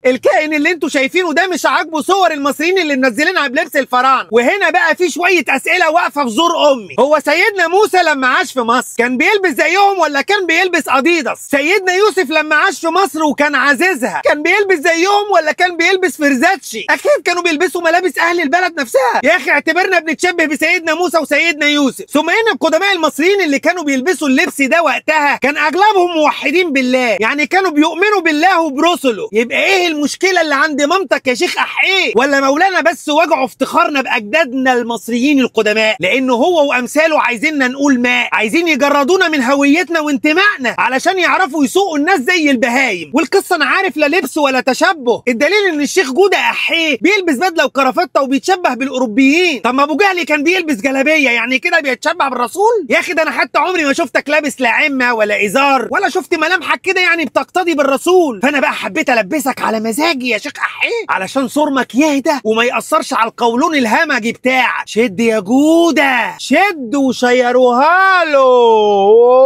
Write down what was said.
الكائن اللي انتوا شايفينه ده مش عاجبه صور المصريين اللي منزلينها بلبس الفراعنة. وهنا بقى في شوية اسئلة واقفة في زور امي. هو سيدنا موسى لما عاش في مصر كان بيلبس زيهم ولا كان بيلبس اديداس؟ سيدنا يوسف لما عاش في مصر وكان عزيزها كان بيلبس زيهم ولا كان بيلبس فرزاتشي؟ اكيد كانوا بيلبسوا ملابس اهل البلد نفسها. يا اخي اعتبرنا بنتشبه بسيدنا موسى وسيدنا يوسف. ثم ان القدماء المصريين اللي كانوا بيلبسوا اللبس ده وقتها كان اغلبهم موحدين بالله، يعني كانوا بيؤمنوا بالله وبرسله. يبقى ايه المشكلة اللي عند مامتك يا شيخ احيه؟ ولا مولانا بس وجعوا افتخارنا باجدادنا المصريين القدماء، لانه هو وامثاله عايزيننا نقول ماء، عايزين يجردونا من هويتنا وانتمائنا علشان يعرفوا يسوقوا الناس زي البهايم. والقصه انا عارف لا لبس ولا تشبه، الدليل ان الشيخ جوده احيه بيلبس بدله وكرافته وبيتشبه بالاوروبيين. طب ما ابو جهل كان بيلبس جلابية، يعني كده بيتشبه بالرسول؟ يا اخي ده انا حتى عمري ما شفتك لابس لا عمه ولا ازار، ولا شفت ملامحك كده يعني بتقتدي بالرسول. فانا بقى حبيت البسك على مزاجي يا شيخ احيه علشان صرمك يهدى وما ياثرش على القولون الهمجي بتاعك. شد يا جوده، شد وشيروها له.